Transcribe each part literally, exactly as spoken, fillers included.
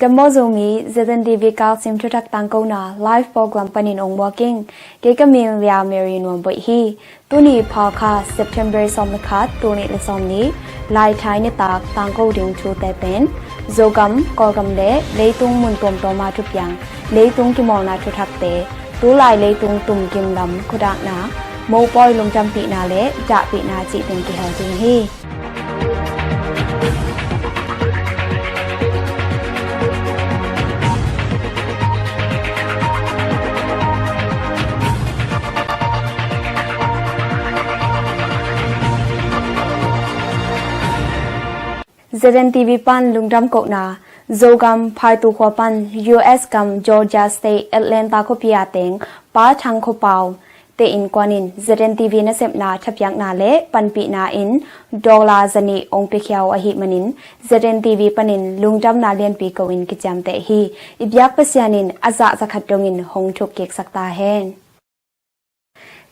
Maw Zomi, Z N T V Kalsim thuthak tangkona live program panin ong muak ing. Kei ka min Lia Mary Nuam Boih hi. Tuni Phalkha September sawm le khat, tul nih le sawm nih, Laithai nitak tangko ding thute pen Zogam, Kawlgam le leitung mun tuamtuama thupiang leitung kimawlna thuthakte, tulai leitung tumkim lam khudakna, mopawi lungdampihna le dahpihna cih teng kihel ding hi. Z N T V pan lungdam kohna, Zogam Phaitu khua pan U S gam Georgia State Atlanta khuapi a teng Pa Thang Khua Pau te innkuan in Z N T V nasepna thapiakna le panpihna in dollar zanih ong piakhia uh ahih manin Z N T V panin lungdamna lianpi ko in kiciamteh hi. I biak Pasian in a zah zakhat dongin hong thuk kiksak ta hen.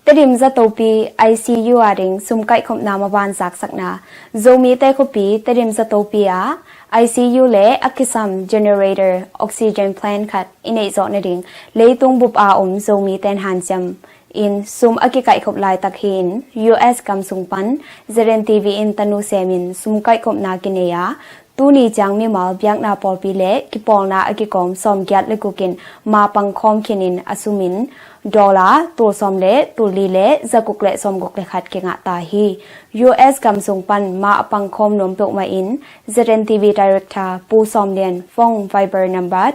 Tedim Zatopi I C U a ding sum kaihkhopna maban zaksakna. Zomite khuapi Tedim Zatopi ah I C U le a kisam generator oxygen plant khat i neih zawh nading leitung bup a om Zomite in hanciam in sum a kikaihkhop laitak hi in U S gam sung pan Z N T V in tanu semin sum kaihkhopna kinei a, tuni ciang mimal biakna pawlpi le kipawlna a kikawm sawmgiat le guk in ma pangkhawm khin in a sum in dollar tul sawm le tul li le za guk le sawm guk le khat kingah ta hi. U S gam sung pan ma a pangkhawm nuam peuhmah in Z N T V Director Pu Sawm Lian phone Viber number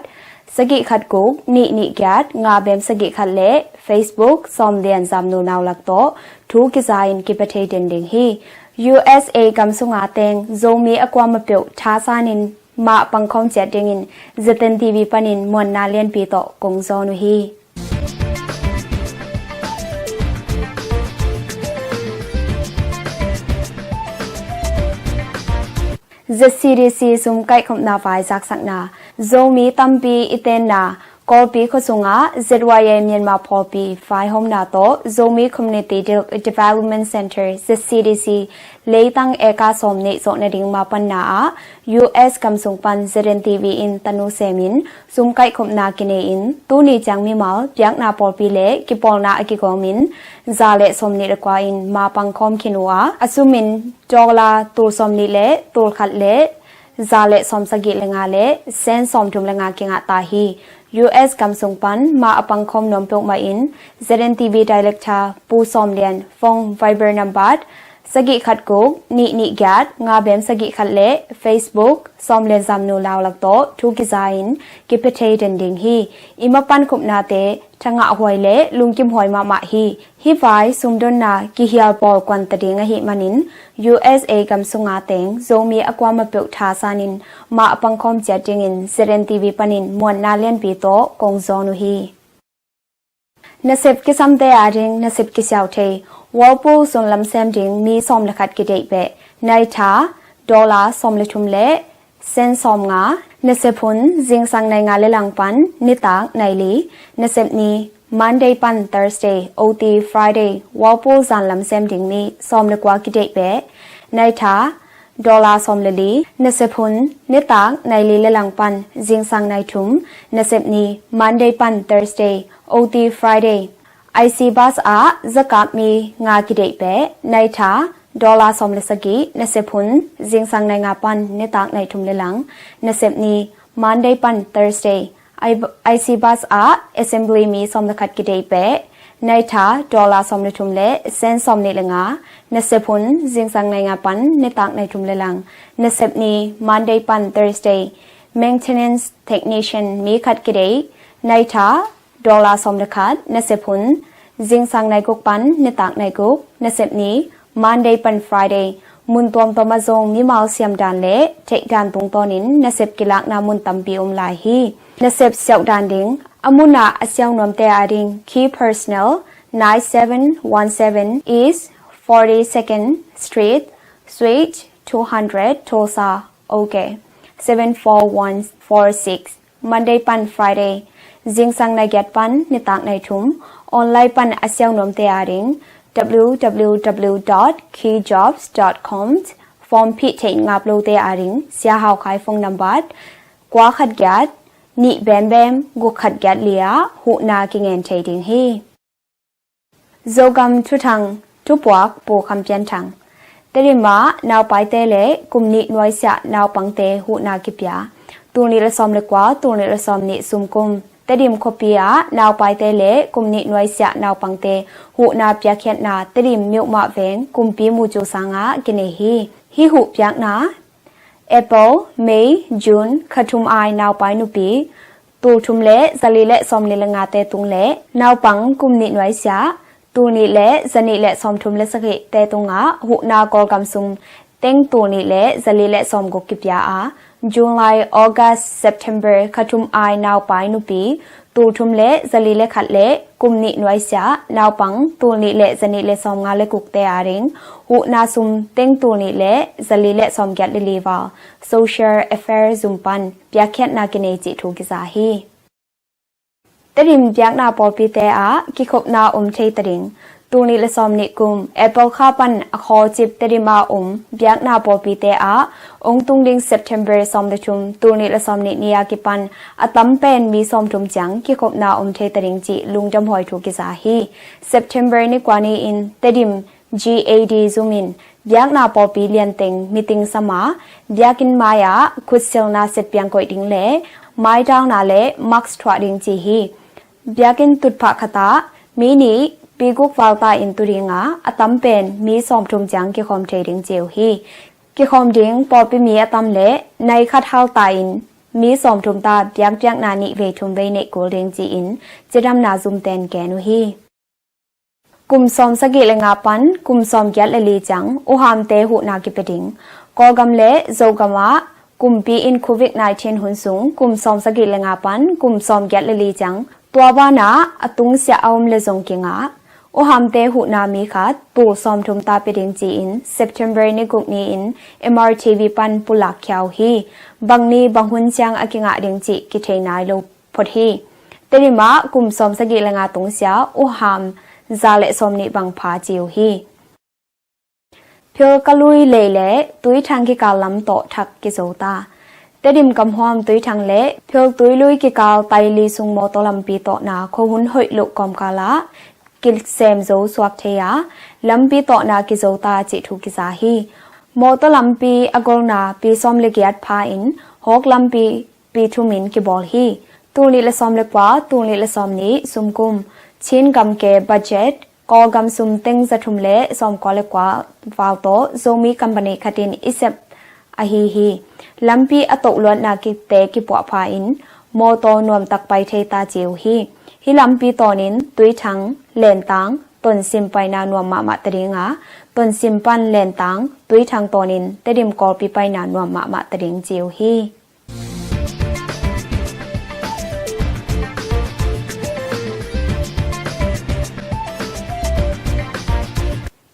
sagih khat guk nih nih giat nga bem sagih khat le Facebook Sawm Lian Zamnu Naulak tawh thu kiza in kipia thei den ding hi. U S A gam sunga teng Zomi a kuamah peuh thasan in ma pangkhawm ciat dingin Z N T V panin muanna lianpi tawh kong zawn uh hi. Z C D C sum kaihkhopna vai zaksakna. Zomi tampi i tenna Kawlpi khua sungah Z Y A Myanmar phawlpi vaihawmna tawh Zomi Community De- Development Center Z C D C leitang eka sawm neih zawh nading ma panna ah U S gam sung pan Z N T V in tanu semin sum kaihkhopna kinei in tuni ciang mimal biakna pawlpi le kipawlna a kikawm in za le sawm nih le kua in ma pangkhawm khin uh a, a sum in dollar tul sawm nih le tul khat le za le sawm sagih le nga le sen sawm thum le nga kingah ta hi. U S gam sung pan ma a pangkhawm nuam peuhmah in Z N T V Director Pu Sawm Lian phone Viber number sagih khat guk nih nih giat nga bem sagih khat le Facebook Sawm Lian Zamnu Naulak tawh thu kiza in kipia thei den ding hi. I ma pankhopnate thangah huai le lungkim huai mahmah hi. Hih vai sumdonna kihial pawl kuan ta ding ahih manin U S A gam sunga teng Zomi a kuamah peuh thasan in ma a pangkhawm ciat dingin Z N T V panin muanna lianpi tawh kong zawn uh hi. Nasep kisamte a ding nasep kisiau thei Whirlpool zon lam sem ding mi sawm le khat kideih beh. Naitha dollar sawm le thum le sen sawm nga. Nasep hun zingsang nai nga le lang pan nitak nai li. Nasep ni Monday pan Thursday, O T Friday, Whirlpool zan lam sem ding mi sawm le kua kideih beh. Naitha dollar sawm le li. Nasep hun nitak nai li le lang pan zingsang nai thum. Nasep ni Monday pan Thursday, O T Friday, I C bus ah zakap mi nga kideih beh. Naitha dollar sawm le sagih. Nasep hun zingsang nai nga pan nitak nai thum le lang. Nasep ni Monday pan Thursday, I- I C bus ah assembly mi sawm le khat kideih beh. Naitha dollar sawm le thum le sen sawm nih le nga. Nasep hun zingsang nai nga pan nitak nai thum le lang. Nasep ni Monday pan Thursday, maintenance technician mi khat kideih. Naitha dollar sawm le khat. Nasep hun zingsang nai guk pan nitak nai guk. Nasep ni Monday pan Friday, mun tuamtuam ah zong mimal siam dan le theih dan tungtawnin nasep kilakna mun tampi om lai hi. Nasep siauh dan ding, a mun ah a siau nuamte a ding key personnel, nine seven one seven East forty-second Street, Suite two hundred, Tulsa, OK, seven four one four six. Monday pan Friday, zingsang nai giat pan nitak nai thum. Online pan a siau nuamte a ding W W W dot key jobs dot com. Form phih theih ngap lote a ding Sia Hau Khai phone number kua khat giat nih bembem guk khat giat li ah huhna kingen thei ding hi. Zogam thuthang thupuak Pu Kham Pian Thang. Tedim ah naupaite le kum nih nuaisiah naupangte huhna kipia. Tul nih le sawm le kua, tul nih le sawm nih sumkum Tedim khuapi ah naupaite le kum nih nuaisiah naupangte huhna piakkhiatna Tedim Myohmah Veng kumpi mucu sangah kinei hi. Hih huh piakna April, May, June kha thum ai naupai nupi tul thum le zali le sawmnih le ngate tung le naupang kum nih nuaisiah tul nih le zanih le sawmthum le sagihte tungah huhna Kawlgam sum teng tul nih le zali le sawmguk kipia a, July, August, September kha thum ai naupai nupi tul thum le zali le khat le kum nih nuaisiah naupang tul nih le zanih le sawmnga le gukte ading huhna sum teng tul nih le zali le sawmgiat le li val Social Affair zum pan piakkhiatna kinei cih thu kiza hi. Tedim biakna pawlpite ah kikhopna om thei ta ding. Tul nih le sawmnih kum April kha pan a khawlcip Tedim ah om biakna pawlpite ah ong tung ding September sawm le thum tul nih le sawmnih ni a kipan a tam pen mi sawmthum ciang kikhopna om thei ta ding cih lungdamhuai thu kiza hi. September ni kua ni-in Tedim G A D zum in biakna pawlpi lianteng meeting sam a, biakinn mai-ah khutsilna setpiang koih ding le maidalna le mask thuah ding ci hi. Biakinn tutphah khatah mi nih pi guk valta in tu ding a, a tam pen mi sawmthum ciang kikhawm thei ding ci uh hi. Kikhawm ding pawlpi mi a tam le nai khat halta in mi sawmthum ta biakpiakna nih vei thum vei neih kul ding ci-in cidamna zumte in gen uh hi. Kum sawm sagih le nga pan kum sawm giat le li ciang uhamte huhna kipia ding. Kawlgam le Zogam ah kumpi in Covid nineteen hun sung kum sawm sagih le nga pan kum sawm giat le li ciang tua banah a tungsiah a om le zong kingah uhamte huhna mi khat tul sawmthum ta pia ding ci-in September ni guk ni-in M R T V pan pulak khia uh hi. Bang ni bang hun ciang a kingah ding cih kithei nai lo phot hi. Tedim ah kum sawm sagih le nga tungsia uham za le sawmnih bang pha ci uh hi. Philkalui lei le Tuithang kikal lam tawh thak kizo ta. Tedim kamhuam Tuithang le Philtuilui kikal taili sung mawtaw lampi tawhna khuahun hoih loh kawmkal ah kisem zo suak thei a, lampi tawhna kizo ta cih thu kiza hi. Mawtaw lampi a golna pi sawm le giat pha in hawk lampi pi thum in kibawl hi. Tul nih le sawm le kua, tul nih le sawm nih sumkum Chin gamke budget Kawlgam sum teng za thum le sawm kua le kua val tawh Zomi company khat in i sep ahi hi. Lampi a toh luatna kite kipuah pha in mawtaw nuamtak pai thei ta ci uh hi. Hih lampi tawnin Tuithang, Lentang, Tonsim paina nuam mahmah ta ding a, Tonsim pan Lentang, Tuithang tawnin Tedim Kawlpi paina nuam mahmah ta ding ci uh hi.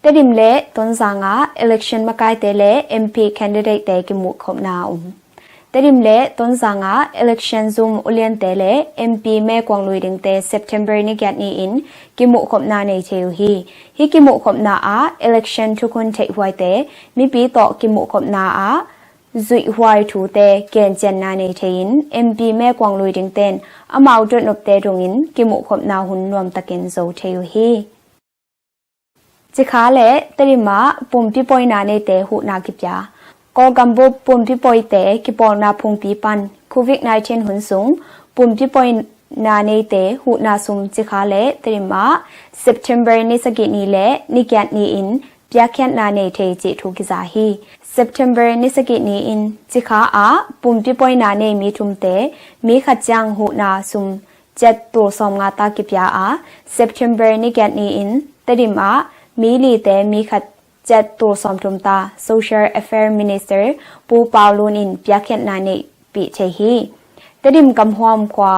Tedim le Tonzang ah election makaite le M P candidate-te kimuhkhopna um. Tedim le Tonzang ah election zum uliante le M P mekuang lui dingte September ni giat ni-in kimuhkhopna nei thei uh hi. Hih kimuhkhopna ah election thukhun theihhuaite mipi tawh kimuhkhopna ah zuihhuai thute gencianna nei thei-in M P mekuang lui dingten amau dotnopte dongin kimuhkhopna hun nuamtakin zo thei uh hi. Cikha le Tedim ah pumpi pawina neite huhna kipia. Kawlgam bup pumpi pawite kipawlna phungpi pan Covid nineteen hun sung pumpi pawina neite huhna sum Cikha le Tedim ah September ni sagih ni le ni giat ni-in piakkhiatna nei thei cih thu kiza hi. September ni sagih ni-in Cikha ah pumpi pawina nei mi thumte mi khat ciang huhna sum ciat tul sawmnga ta kipia a, September ni giat ni-in Tedim ah mi lite mi khat ciat tul sawmthum ta Social Affair Minister Pu Pau Lun in piakkhiatna neihpih thei hi. Tedim kamhuam khua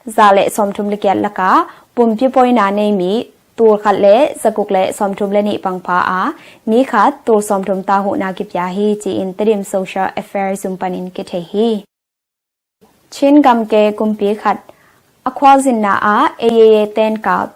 za le sawmthum le giat lakah pumpi pawina nei mi tul khat le zaguk le sawmthum le nih pangpha a, mi khat tul sawmthum ta huhna kipia hi ci-in Tedim Social Affair zum panin kithei hi. Chin gamke kumpi khat a khualzinna ah A A A ten kap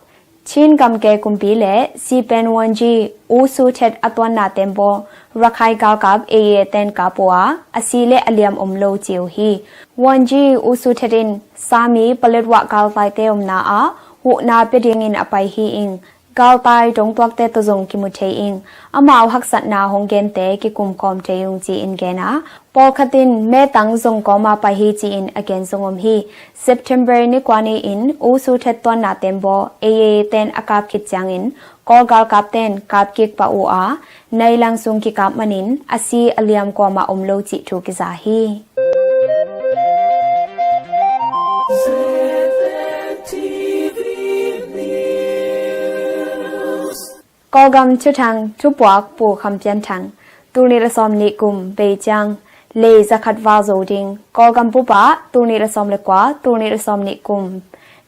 Chin gamke kumpi le sipen Won Ji, U Su Thet a tuanna tembaw Rakhine galkap A A ten kap uh a, a si le a liam om lo ci uh hi. Won Ji, U Su Thet in Sami Paletwa galtaite omna ah huhna pia dingin a pai hi ing. Galtai dongtuakte tawh zong kimu thei ing. Amau haksatna hong gente kikum kawm thei ung ci-in gen a, pawlkhat in metang zong kawma pai hi ci-in a gen zong om hi. September ni kua ni-in U Su Thet tuanna tembaw A A ten a kap khit ciangin Kawl galkap ten kap kik pah uh a, nai lang sung kikap manin a si a liam kuamah om lo cih thu kiza hi. Kawlgam thuthang thupuak Pu Kham Pian Thang. Tul nih le sawm nih kum Beiciang, lei zakhat val zo ding. Kawlgam bup ah tul nih le sawm le kua, tul nih le sawm nih kum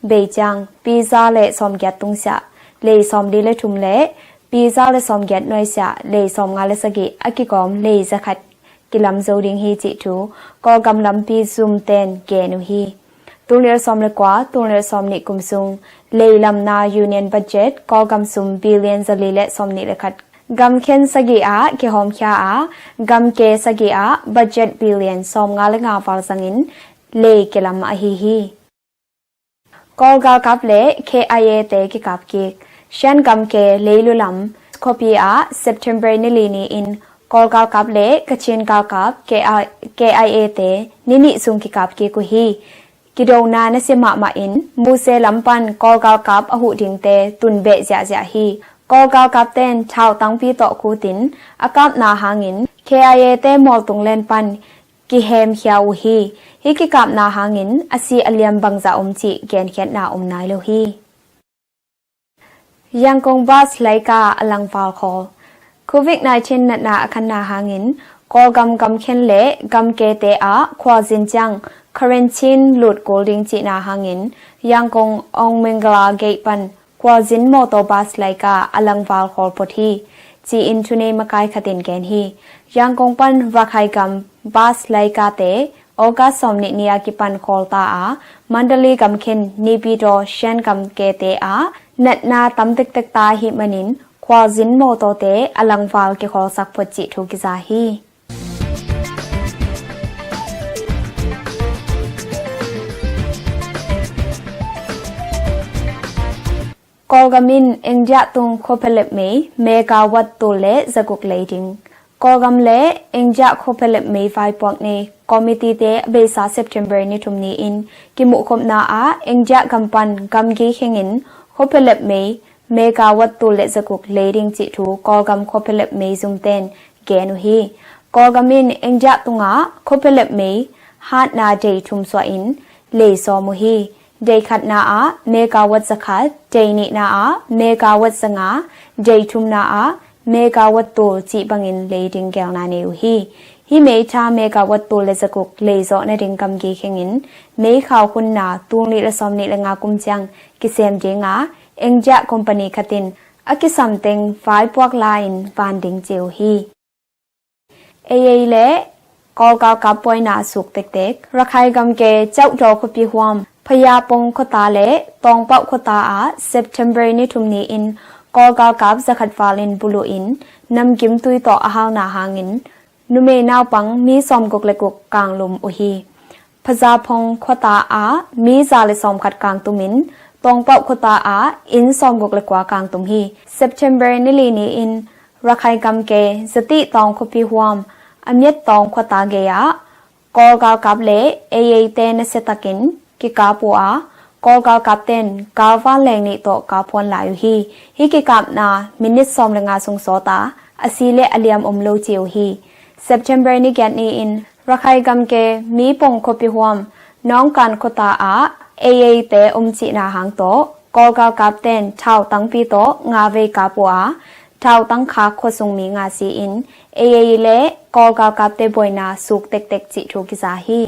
Beiciang, pi za le sawm giat tungsiah lei sawm li le thum le pi za le sawm giat nuaisiah lei sawm nga le sagih a kigawm lei zakhat kilam zo ding hi cih thu Kawlgam lampi zumten gen uh hi. Tul nih le sawm le kua, tul nih le sawm nih kum sung lei lamna union budget Kawlgam sum billion zali le sawm nih le khat, gam khen sagih ah kihawmkhia a, gam ke sagih ah budget billion sawm nga le nga val zangin lei kilam ahi hi. Kawl galkap le K I A te kikap kik. Shan gam ke Leilu lam khuapi ah September ni li ni-in Kawl galkap le Kachin galkap K I, K I A te ni nih sung kikap kik uh hi. Kidona nasia mahmah in Muse lam pan Kawl galkap a huh dingte tun beh ziahziah hi. Kawl galkap ten thau tangpi tawh khutin a kapna hangin K I A te mawltung len pan kihemkhia uh hi. Hih kikapna hangin a si a liam bangzah om cih genkhiatna om nai lo hi. Yangon bus laika a langval khawl. Covid nineteen natna a khanna hangin Kawlgam gamkhen le gamkete ah khualzin ciang quarantine lut kul ding cihna hangin Yangon Ong Mingala gate pan khualzin mawtaw bus laika a langval khawl phot hi, ci-in thunei makai khatin gen hi. Yangon pan Rakhine gam bus laikate August sawm nih ni a kipan khawl ta a, Mandalay gamkhen Naypyidaw Shan gamkete ah natna tam tektek ta ahih manin khualzin mawtawte a langval kikhawlsak phot cih thu kiza hi. Kawlgam in Engdia tung khuaphelep mei megawatt tul le zaguk lei ding. Kawlgam le Engdia khuaphelep mei vaipuak nei committee te a beisa September ni thum ni-in kimuhkhopna ah Engdia gam pan gamgi khengin khuaphelep mei megawatt tul le zaguk lei ding cih thu Kawlgam khuaphelep mei zumten gen uh hi. Kawlgam in Engdia tungah khuaphelep mei hatna dei thum suahin lei sawm uh hi. Dei khatna ah megawatt zakhat, dei nihna ah megawatt zanga, dei thumna ah megawatt tul cih bangin lei ding gelna nei uh hi. Hih meitha megawatt tul le zaguk lei zawh nading gamgi khengin meikhau hunna tul nih le sawm nih le nga kum ciang kisem dinga Engdia company khatin a kisamteng vaipuak la-in van ding ci uh hi. A A le Kawl galkap buaina suk tektek. Rakhine gamke Kyaukdaw khuapi huam Phayapong khuata le Tawngpauh khuata ah September ni thum ni-in Kawl galkap zakhat valin buluhin namgimtui tawh a halna hangin numei naupang mi sawmguk le guk kanglum uh hi. Phazaphong khuata ah mi za le sawmkhat kangtumin Tawngpauh khuata ah inn sawmguk le kua kangtum hi. September ni li ni-in Rakhine gamke Zatih Tawng khuapi huam a Miat Tawng khuata gei-ah Kawl galkap le A A te nasiatakin kikap uh a, Kawl galkap ten galvan leng nih tawh kap huan lai uh hi. Hih kikapna minit sawm le nga sung sawta a si le a liam om lo ci uh hi. September ni giat ni-in Rakhine gamke Mipong khuapi huam Nawngkan khuata ah A A te om cihna hang tawh Kawl galkap ten thau tangpi tawh nga vei kap uh a, thau tangkhak khuasung mi nga si-in A A le Kawl galkapte buaina suk tektek cih thu kiza hi.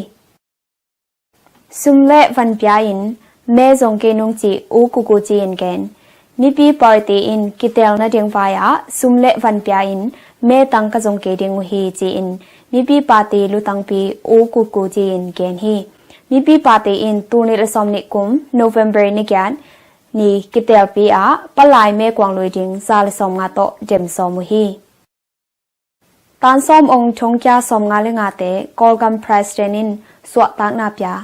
Sum le van pia-in me zong kei nung cih U Kuku ci-in gen. Mipi party in kitel nading vai-ah sum le van pia-in me tang ka zong kei ding uh hi ci-in Mipi party lutangpi U Kuku ci-in gen hi. Mipi party in tul nih le sawm nih kum November ni giat ni kitelpi ah palai mekuang lui ding za le sawmnga tawh dem sawm uh hi. Tan sawm ong thongkia sawmnga le ngate Kawlgam President in suahtakna pia.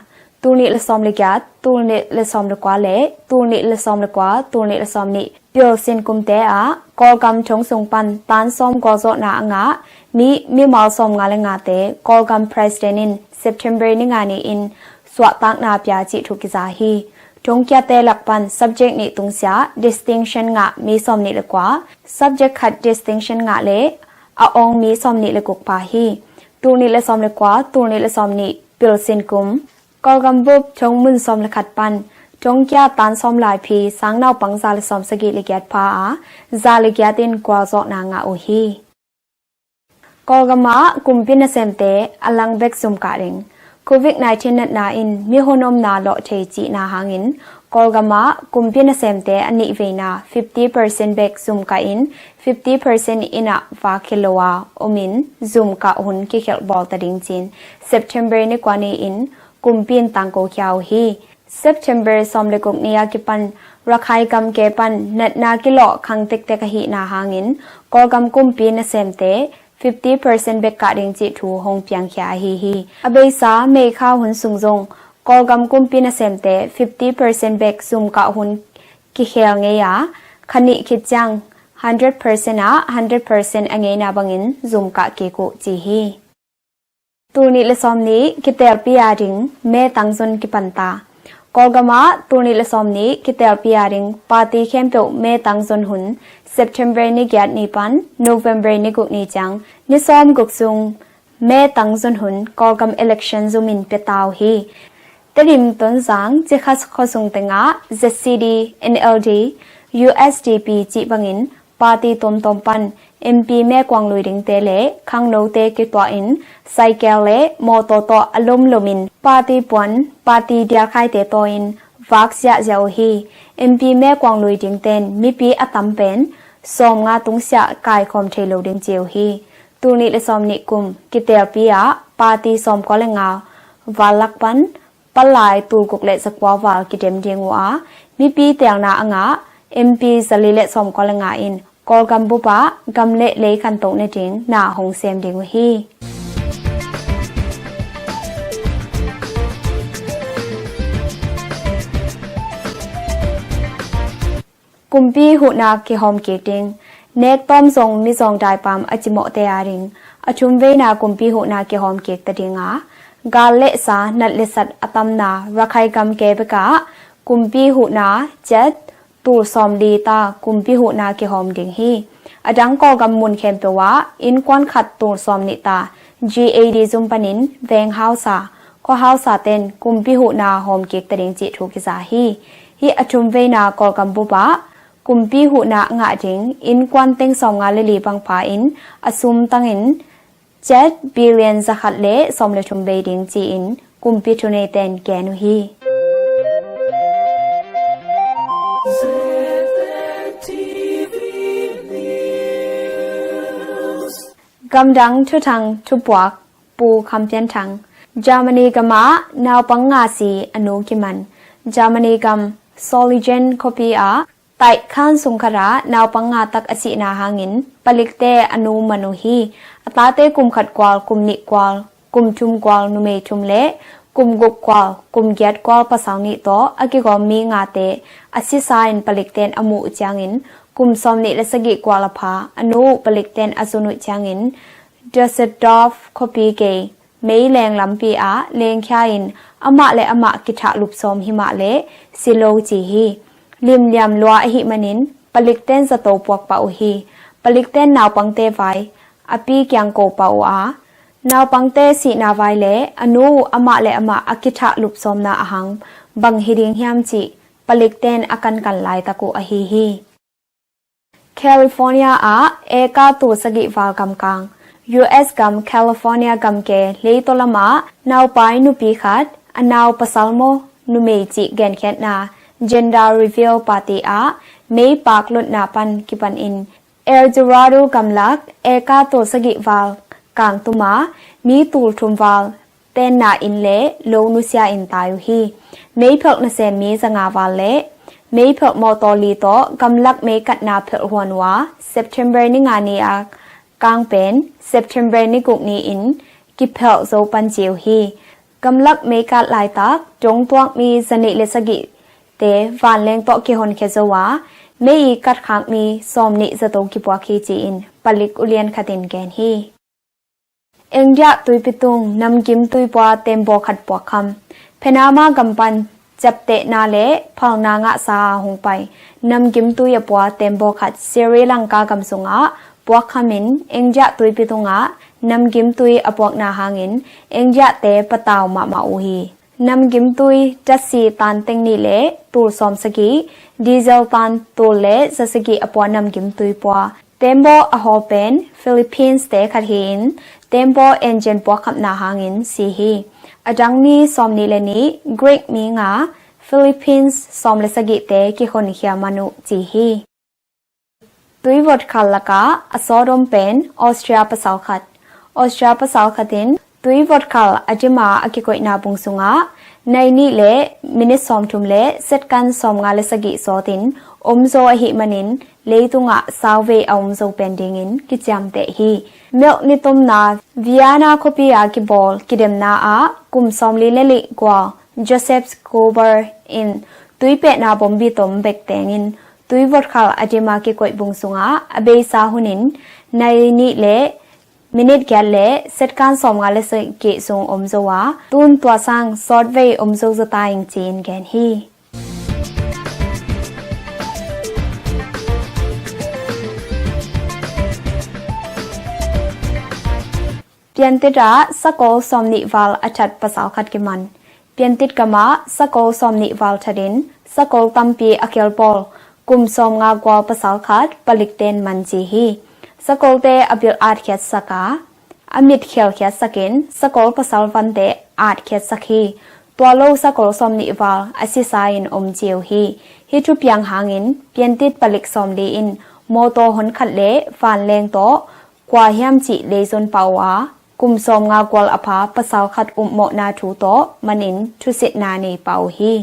Tul nih le sawm le giat, tul nih le sawm le kua le tul nih le sawm le kua, tul nih le sawm nih pilsin kumte ah Kawlgam thong sung pan tan sawm gualzawhna a ngah mi mimal sawmnga le ngate Kawlgam President in September ni nga ni in suahtakna pia cih thu kiza hi. Thongkiate lak pan subject nih tungsiah distinction ngah mi sawm nih le kua, subject khat distinction ngah le a ong mi sawm nih le guk pa hi. Tul nih le sawm le kua, tul nih le sawm nih pilsin kum Kawlgam bup thong mun sawm le khat pan thongkia tan sawm laiphi sang naupang za le sawm sagih le giat pa a za le giat in gualzawhna ngah uh hi. Kawlgam ah kumpi nasemte a lang bek zum kah ding. Covid nineteen natna in mihon omna lawh thei cihna hangin Kawlgam ah kumpi nasemte a nih veina fifty percent bek zum kah in fifty percent inn ah vak hi lo a om in zum kah hun kikhelh bawl ta ding ci-in September ni kua ni in kumpi in tangko khia uh hi. September sawm le guk ni a kipan Rakhine gamke pan natna kilawh khang tektek ahihna hangin Kawlgam kumpi nasemte fifty percent bek kah ding cih thu hong piangkhia ahi hi. A beisa May kha hun sung zong Kawlgam kumpi nasemte fifty percent bek zum kah hun kikhel ngei a, kha nih khit ciang hundred percent ah hundred percent a ngeina bangin zum kah kik uh ci hi. Tul nih le sawm nih kitelpi a ding me tangzon kipanta. Kawlgam ah tul nih le sawm nih kitelpi a ding party khempeuh me tangzon hun September ni giat ni pan November ni guk ni ciang ni sawm guk sung me tangzon hun Kawlgam election zum in pia ta uh hi. Tedim Tonzang Cikha khuasung tengah Z C D, N L D, U S D P cih bangin party tuamtuam pan M P mekuang lui dingte le khangnote kituah in cycle le mawtaw tawh a lomlom in party puan party dialkhaite taw in vak ziahziah uh hi. M P mekuang lui dingten mipi a tam pen sawmnga tungsiah kaikhawm thei lo ding ci uh hi. Tul nih le sawm nih kum kitelpi ah party sawmkua le nga val lak pan palai tul guk le zakua val kidem ding uh a, mipi telna a ngah M P zali le sawmkua le nga in Kawlgam bup ah gam le lei khantoh nading na hong sem ding uh hi. Kumpi huhna kihawm kik ding. Nek tawm zong mizawng daipam a cimawhte a ding a thum veina kumpi huhna kihawm kik ta ding a, gal le sa nat le sat a tamna Rakhine gamke bekah kumpi huhna ciat tul sawm li ta kumpi huhna kihawm ding hi. A dang Kawlgam mun khempeuh ah innkuan khat tul sawm nih ta G A D zum panin veng hausa, khua hausa ten kumpi huhna hawm kik ta ding cih thu kiza hi. Hih a thum veina Kawlgam bup ah kumpi huhna ngah ding innkuan teng sawmnga le li bangpha in a sum tangin ciat billion zakhat le sawm le thum bei ding ci-in kumpi thuneiten gen uh hi. Gamdang thuthang thupuak Pu Kham Pian Thang. Germany gam ah naupang nga si a nu kiman. Germany gam Solingen khuapi ah taih khan sung khat ah naupang nga tak a sihna hangin palikte a nu man uh hi. A tate kum khat kual, kum nih kual, kum thum kual numei thum le kum guk kual, kum giat kual pasal nih tawh a kigawm mi ngate a sisa in palikten a muh uh ciangin kum sawm nih le sagih kual a pha a nu uh palikten a zun uh ciangin Düsseldorf khuapi gei meileng lampi ah lengkhia in amah le amah kithah lupsawm himah le si lo ci hi. Limliam lua ahih manin palikten zato puak pah uh hi. Palikten naupangte vai a pi kiang ko pah uh a, naupangte sihna vai le a nu uh amah le amah a kithah lupsawmna ahang bang hi ding hiam cih palikten a kankan laitak uh ahi hi. California ah eka tul sagih val gamkang. U S gam California gamke leitaw lamah naupai nupi khat a nau pasal maw numei cih genkhiatna gender reveal party ah meipak lotna pan kipanin El Dorado gamlak eka tul sagih val kangtuma mi tul thum val tenna inn le lo nusia in tai uh hi. Meiphelh nasem mi zanga val le meiphelh mawtaw li tawh gamlak mei katna phelh huan uh a, September ni nga ni a kang pen September ni guk ni-in kiphelh zo pan ci uh hi. Gamlak mei kat laitak dongtuak mi zanih le sagihte vanleng tawh kihonkhia zo a, mei i katkhak mi sawmnih zato kipuak hi ci-in palik ulian khat in gen hi. India tuipi tung namgim tui pua tembaw khat puakkham. Panama gam pan ciaptehna le phalna ngahsa a hong pai namgim tui a pua tembaw khat Sri Lanka gam sungah puakkham in India tuipi tungah namgim tui a puakna hangin India te patau mahmah uh hi. Namgim tui tasi tan teng nih le tul sawm sagih, diesel tan tul le za sagih a pua namgim tui pua tembaw a hawl pen Philippines te khat hi-in tembaw engine puakkhapna hangin si hi. A dang mi sawmnih le nih Greek mi nga, Philippines sawm le sagihte kihonkhia man uh ci hi. Tui vot khal lakah a sawt om pen Austria pasal khat. Austria pasal khat in tui vot khal a dim a a kikoihna bung sungah nai nih le minit sawmthum le second sawmnga le sagih sawtin om zo ahih manin leitungah sauvei a om zo pen dingin kiciamteh hi. Melh nitumna Vienna khuapi a kibawl kidemna ah kum sawmli le nih gual Joseph Kober in tuipehna bombi tom bek tengin tui vot khal a dim a kikoih bung sungah a beisa hunin nai nih le minit giat le second sawmnga le sagih sung om zo a, tun tua sang sawtvei om zo zata ing ci-in gen hi. Piantit ah sakol sawmnih val a that pasal khat kiman. Piantit gam ah sakol sawmnih val thatin sakol tampi a khelpawl kum sawmnga gual pasal khat palikten man ci hi. Sakolte a bil atkhiatsak a, a mit khelkhiatsakin sakol pasal vante atkhiatsak hi. Tua lo sakol sawmnih val a sisa in om ci uh hi. Hih thupiang hangin piantit palik sawmli in mawtaw honkhat le vanleng tawh kua hiam cih leizon pah uh a, kum sawmnga gual a pha pasal khat upmawhna thu tawh manin thusitna nei pah uh hi.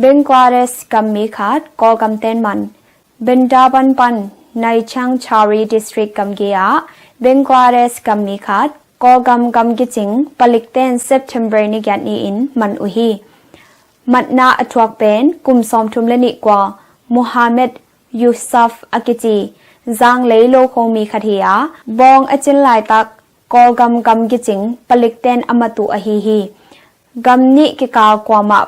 Bangladesh gammi khat Kawlgam ten man. Bandarban pan Naichang Chari District gamgi ah Bangladesh gammi khat Kawlgam gam gicing palikten September ni giat ni-in man uh hi. Matna a thuak pen kum sawmthum le nih gual Muhammad Yusuf a kici zanglei lokho mi khat hi a, bawng a cin laitak Kawlgam gam gicing palikten a mat uh ahi hi. Gam nih kikal kuamah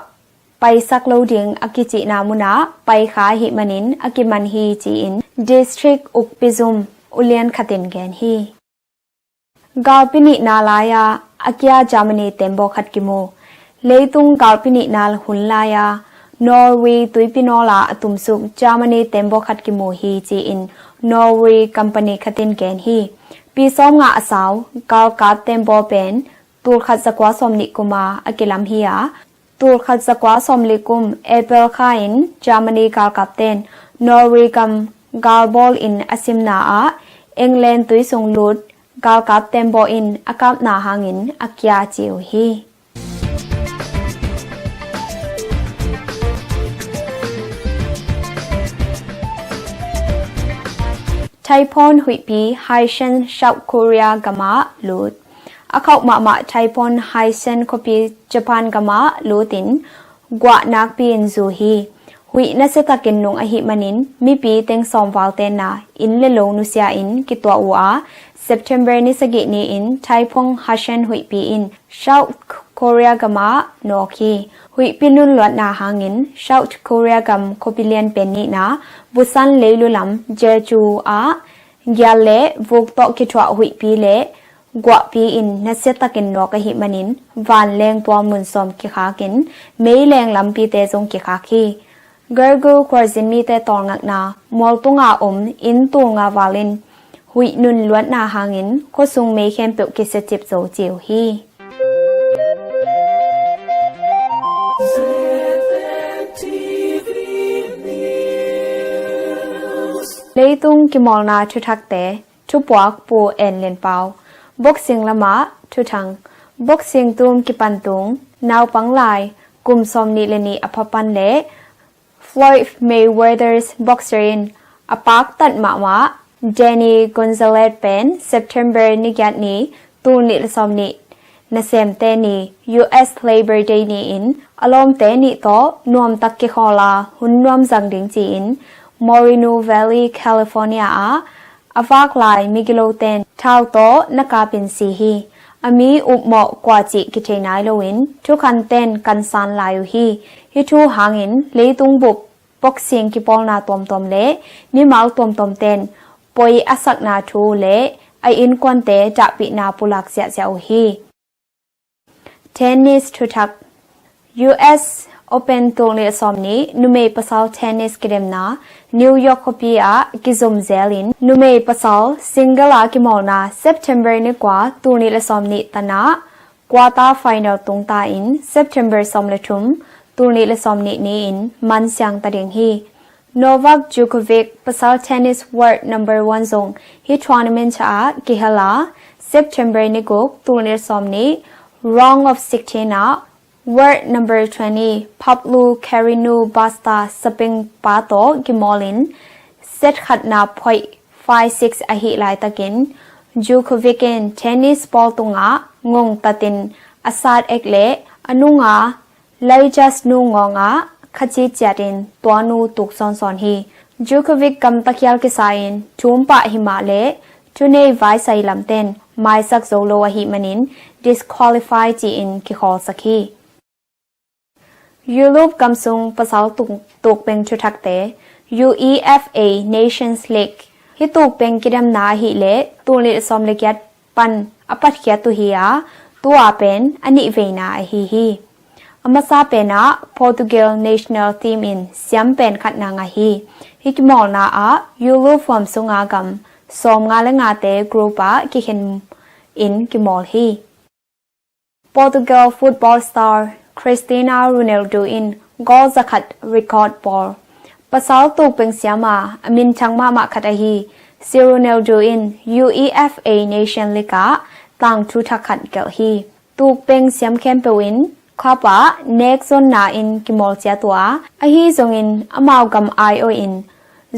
paisak lo ding a kicihna munah paikha ahih manin a kiman hi ci-in District Ukpizum ulian khatin gen hi. Galpi nihna lai-a a kia Germany tembaw khat kimu. Leitung galpi nihna hun lai-a Norway tuipi nawla a tumsuk Germany tembaw khat kimu hi ci-in Norway company khatin gen hi. Pi sawmnga a sau galkap tembaw pen tulkhat zakua sawmnih kuma a kilam hi a, tulkhat zakua sawmli kum April kha in Germany galkapten Norway gam galbawl in a simna ah England tuisung lut galkap tembaw in a kapna hangin a kia ci uh hi. Typhoon huihpi Haisen South Korea gamah lut. A khauh mahmah Typhoon Haisen khuapi Japan gamah lutin guah nakpi in zu hi. Huih nasiatakin nung ahih manin mipi teng sawm val tenna inn le lo nusia in kituah uh a, September ni sagih ni-in Typhoon Haisen huihpi in South Korea gamah nawk hi. Huihpi nunluatna hangin South Korea gam khuapi lianpen nihna Busan leilu lam Jeju ah gial le vuk tawh kithuah huihpi le guahpi in nasiatakin nawk ahih manin vanleng tualmun sawm kikhakin meileng lampite zong kikhak hi. Gergu khualzin mite tawlngakna mualtunga om inn tulnga val in huih nun luatna hangin khuasung mei khempeuh kisiacip zo ci uh hi. Leitung kimawlna thuthakte. Thupuak Pu En Lian Pau. Boxing lamah thuthang. Boxing tum kipan tung naupang lai kum sawmnih le nih a phapan le Floyd Mayweather's boxer in a paktat mahmah Danny Gonzalez pen September ni giat ni, tul nih le sawm nih nasemte ni, U S Labor Day ni-in a lawmte nih tawh nuamtak kikhawl a hun nuam zang ding ci-in Moreno Valley, California ah a vak lai migilote'n thau tawh na kapin si hi. A mi upmawh kua cih kithei nai loin thukhante'n kansan lai uh hi. Hih thu hangin leitung bup boxing kipawlna tuamtuam le mimal tuamtuamte'n poi a sakna thu le a innkuante dahpihna pulak ziahziah uh hi. Tennis thuthak. U S Open tul nih le sawm nih numei pasal tennis kidemna New York khuapi ah kizom zelin numei pasal single a kimawlna September ni kua, tul nih le sawm nih tan ah quarter final tungta in September sawm le thum, tul nih le sawm nih ni-in mansiang ta ding hi. Novak Djokovic, pasal tennis world number one zong hih tournament ah kihel a, September ni guk, tul nih le sawm nih, round of sixteen ah world number twenty Pablo Carreño Busta Spain pa tawh kimawlin set khatna phoih five six ahih laitakin Djokovic in tennis pawl tungah ngongtatin a sat ek le a nunga Lajas nu ngawngah khaci ciatin tua nu tuk sawnsawn hi. Djokovic gamta khial kisa-in thum pah himah le thunei vaisai lamten maisak zo lo ahih manin disqualify ci-in kikhawlsak hi. Europe gamsung pasal tuk, tukpeng thuthakte, UEFA Nations League. Hih tukpeng kidemna ahih leh tul nih le sawm le giat pan a patkhiat uh hi a, tua pen a nihveina ahi hi. A masa penah Portugal national team in siam pen khatna ngah hi. Hih kimawlna ah Europe huam sunga gam sawmnga le ngate group ah kikhen in kimawl hi. Portugal football star Cristiano Ronaldo in goal zakhat record bawl. Pasal tukpeng siam a, a minthang mahmah khat ahi C Ronaldo in UEFA Nation League ah tangthu thak khat gelh hi. Tukpeng siam khempeuh in club ah nek zonna in kimawl ciat uh a, ahi zongin amau gam aiawh in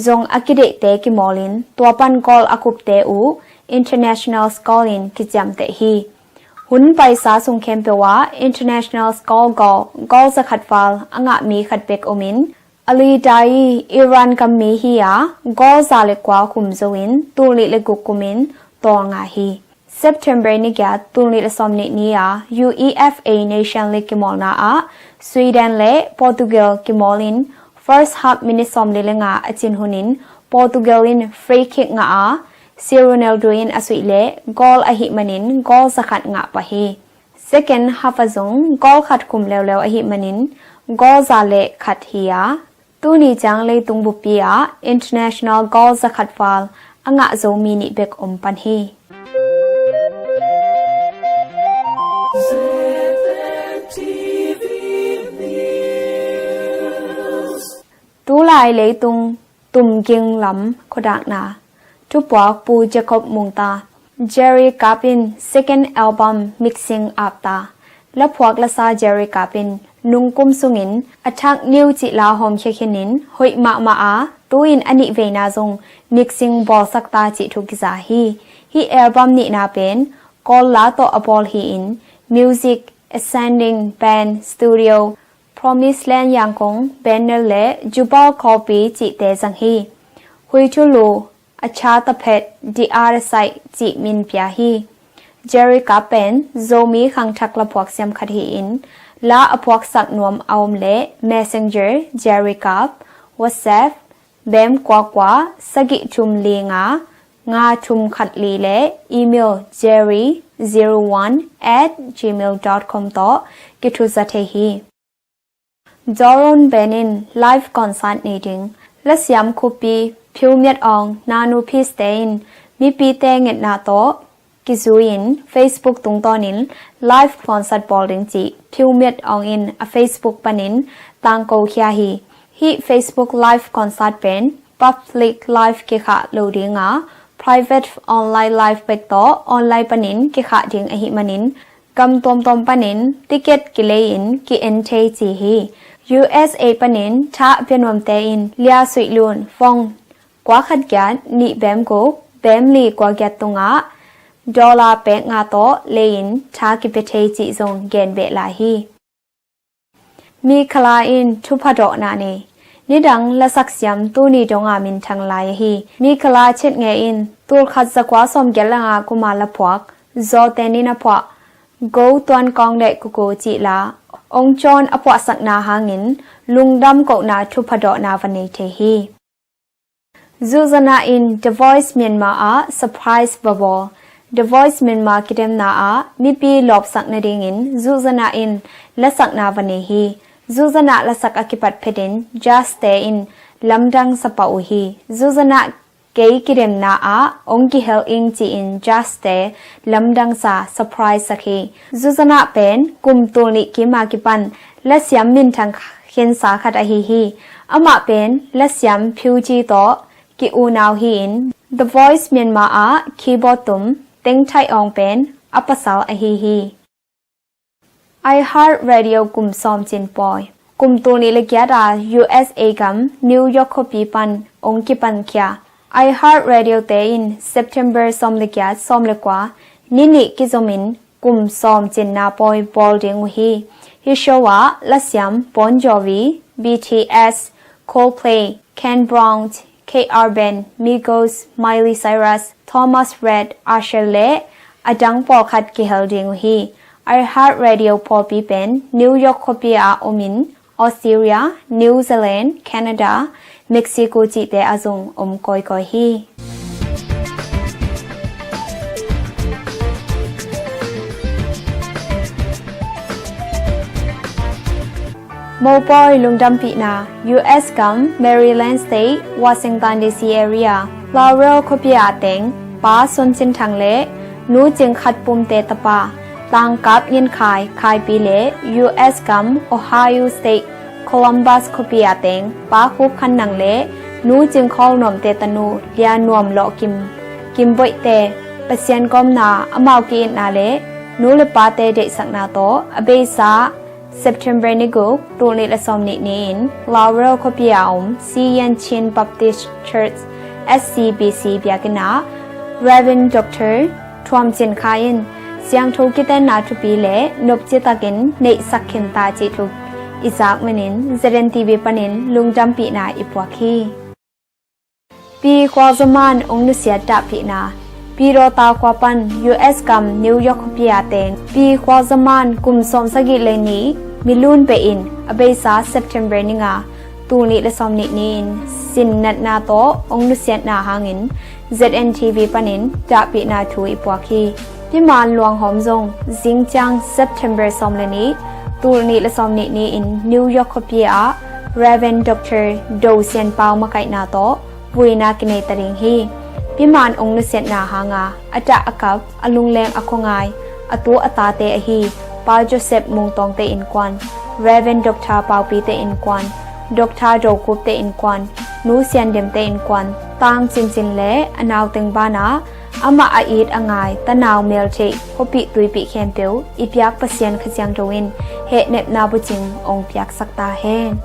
zong a kideihte kimawlin tua pan goal a kupte uh international score in kiciamteh hi. Hun paisa sung khempeuh ah international score goal, goal zakhat val a ngah mi khat bek omin, Ali Daei, Iran gam mi hi a, goal za le kua khum zo in tul nih le guk kumin tawl ngah hi. September ni giat, tul nih le sawm nih ni a UEFA Nation League kimawlna ah Sweden le Portugal kimawlin first half minute sawm li le nga a cin hunin Portugal in free kick ngah a, C Ronaldo in a suih le goal ahih manin goal zakhat ngah pah hi. Second half ah zong goal khat khum leuleu ahih manin goal za le khat hi a, tuni ciang leitung buppi ah international goal zakhat val a ngah zo mi nih bek om pan hi. Tulai leitung tumging lam khuadakna. Thupuak Pu Jacob Mungta. Jerry Kap in second album mixing apta. Laphuak lasa Jerry Kap in nungkum sungin a thak niu cih la hawmkhia khinin hoih mahmah a, tu-in a nihveina zong mixing bawlsak ta cih thu kiza hi. Hih album nihna pen Kawl la tawh a bawl hi-in music, Ascending Band Studio, Promise Land Yangon, Banner le Jubal Copy cihte zang hi. Hui Thulu, A Cha Taphet, The Other Side cih min pia hi. Jerry Kap pen Zomi khangthak laphuak siam khat hi-in la a phuaksak nuam a om le Messenger, Jerry Kap, WhatsApp, bem kua kua sagih thum li nga nga thum khat li le email jerry zero one at gmail dot com tawh kithuza thei hi. Jawlrun Band in live concert nei ding. Lasiam Khupi, Phiu Myat Aung, Nanu Peace te in mipite ngetna tawh kizui-in Facebook tungtawnin live concert bawl ding cih Phiu Myat Aung in a Facebook panin tangko khia hi. Hih Facebook live concert pen public live kikhah lo ding a, private online live bek tawh online panin kikhah ding ahih manin Gam tuamtuam panin ticket kilei-in ki-en thei ci hi. U S A panin thah pia nuamte in lia suih lun fong kua khat giat nih bem guk bem li kua giat tungah dollar pek nga tawh lei-in tha kipia thei cih zong gen beh lai hi. Mikhala in thupha dawhna nei. Nidang lasak siam tuni donga minthang lai ahi Mikhala Chetnge in tulkhat zakua sawmgiat le nga kuma laphuak zawte nin a phuah Go Tuan Kawng le Kuku cih la ong cawn a puahsakna hangin lungdam kohna thupha dawhna va nei thei hi. Zuzana in The Voice Myanmar ah surprise va bawl. The Voice Myanmar kidemna ah mipi lawpsak nadingin Zuzana in lasakna va nei hi. Zuzana lasak a kipat phetin judge te in lamdang sa pah uh hi. Zuzana kei kidemna ah ong kihel ing ci-in judge te lamdang sa surprise sak hi. Zuzana pen kum tul nih kima kipan lasiam minthang khensa khat ahi hi. Amah pen lasiam Phyu Chi tawh ki-unau hi-in The Voice Myanmar ah keyboard tum Teng Thai Aung pen a pasal ahi hi. iHeart Radio kum sawm cin pawi. Kum tul nih le giat a U S A gam New York khuapi pan ong kipankhia iHeart Radio te in September sawm le giat, sawm le kua ni nih kizomin kum sawm cinna pawi bawl ding uh hi. Hih show ah lasiam Bon Jovi, B T S, Coldplay, Ken Brown, Kate Urban, Migos, Miley Cyrus, Thomas Rhett, Usher le a dang pawlkhat kihel ding uh hi. iHeart Radio pawlpi pen New York khuapi ah omin Australia, New Zealand, Canada, Mexico cihte a zong om kawikawi hi. Mopawi lungdampihna. U S gam Maryland State, Washington D C area, Laurel khuapi ah teng Pa Sun Cin Thang le Nu Cing Khat Pumte tapa Tangkap Ngin Khai Khaipi le U S gam Ohio State, Columbus khuapi ah teng Pa Khup Khan Nang le Nu Cing Khawl Nuamte tanu Lia Nuam Lawh Kim, Kim Boihte, Pasian kawmna amau ki-itna le nu le pate deihsakna tawh a beisa September ni guk, tul nih le sawm nih ni-in Laurel khuapi a om C Yan Chin Baptist Church, S C B C biakinn ah Reverend Doctor Thuam Cin Kha in siangtho kitenna thupi le nopci takin neihsak khin ta cih thu i zak manin Z N T V panin lungdampihna i puak hi. Pi Khual Za Man ong nusiat dahpihna. Pi Dawta khua pan U S gam New York khuapi a teng Pi Khual Za Man kum sawmsagih le nih milun behin a beisa September ni nga, tul nih le sawm nih ni-in sin natna tawh ong nusiatna hangin Z N T V panin dahpihna thu i puak hi. Pi Man Luang Hawm zong zingciang September sawm le nih, tul nih le sawm nih ni-in New York khuapi ah Reverend Doctor Do Sian Pau makaihna tawh vuina kinei ta ding hi. Pi Man ong nusiatna hanga a dah a kap, a lungleng a khuangai, a tu a tate ahi Pa Joseph Mung Tawngte innkuan, Reverend Doctor Paupite innkuan, Doctor Do Khup te innkuan, Nu Sian Demte innkuan, Tang Cin Cin le a nauteng banah amah a it a ngai tanau meltheih khuapih tuipih khempeuh i biak Pasian Kha Siangtho in hehnepna bucing ong piaksak ta hen.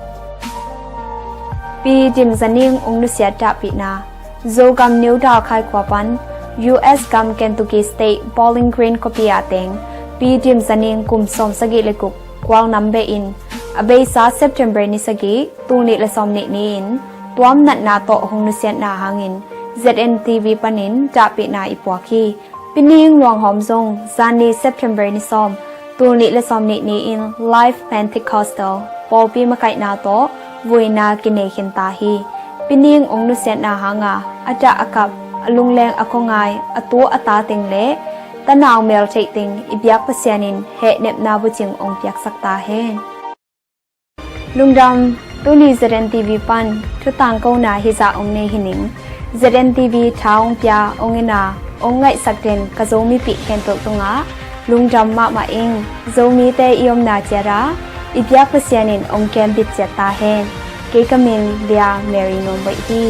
Pi Dim Za Ning ong nusiat dahpihna. Zogam New Dalkhai khua pan U S gam Kentucky State Bowling Green khuapi a teng Pi Dim Za Ning kum sawmsagih le guk, gualnam behin a beisa September ni sagih, tul nih le sawm nih ni-in tuam natna tawh hong nusiatna hangin Z N T V panin dahpihna i puak hi. Pi Ning Luang Hawm zong zanni September ni sawm, tul nih le sawm nih ni-in Life Pentecostal pawlpi makaihna tawh vuina kinei khin ta hi. Pi Ning ong nusiatna hanga a dah a kap, a lungleng a khuangai, a tu a ta teng le tanau meltheih teng i biak Pasian in hehnepna bucing ong piaksak ta hen. Lungdam. Tuni Z N T V pan thutangkona hizah ong nei hi ning. Z N T V tha ong pia, ong ina, ong ngaihsak den ka Zomipih khempeuh tungah lungdam mahmah ing. Zomite i omna ciatah i biak Pasian in ong kembit ciat ta hen. Kei ka min Lia Mary Nuam Boih hi.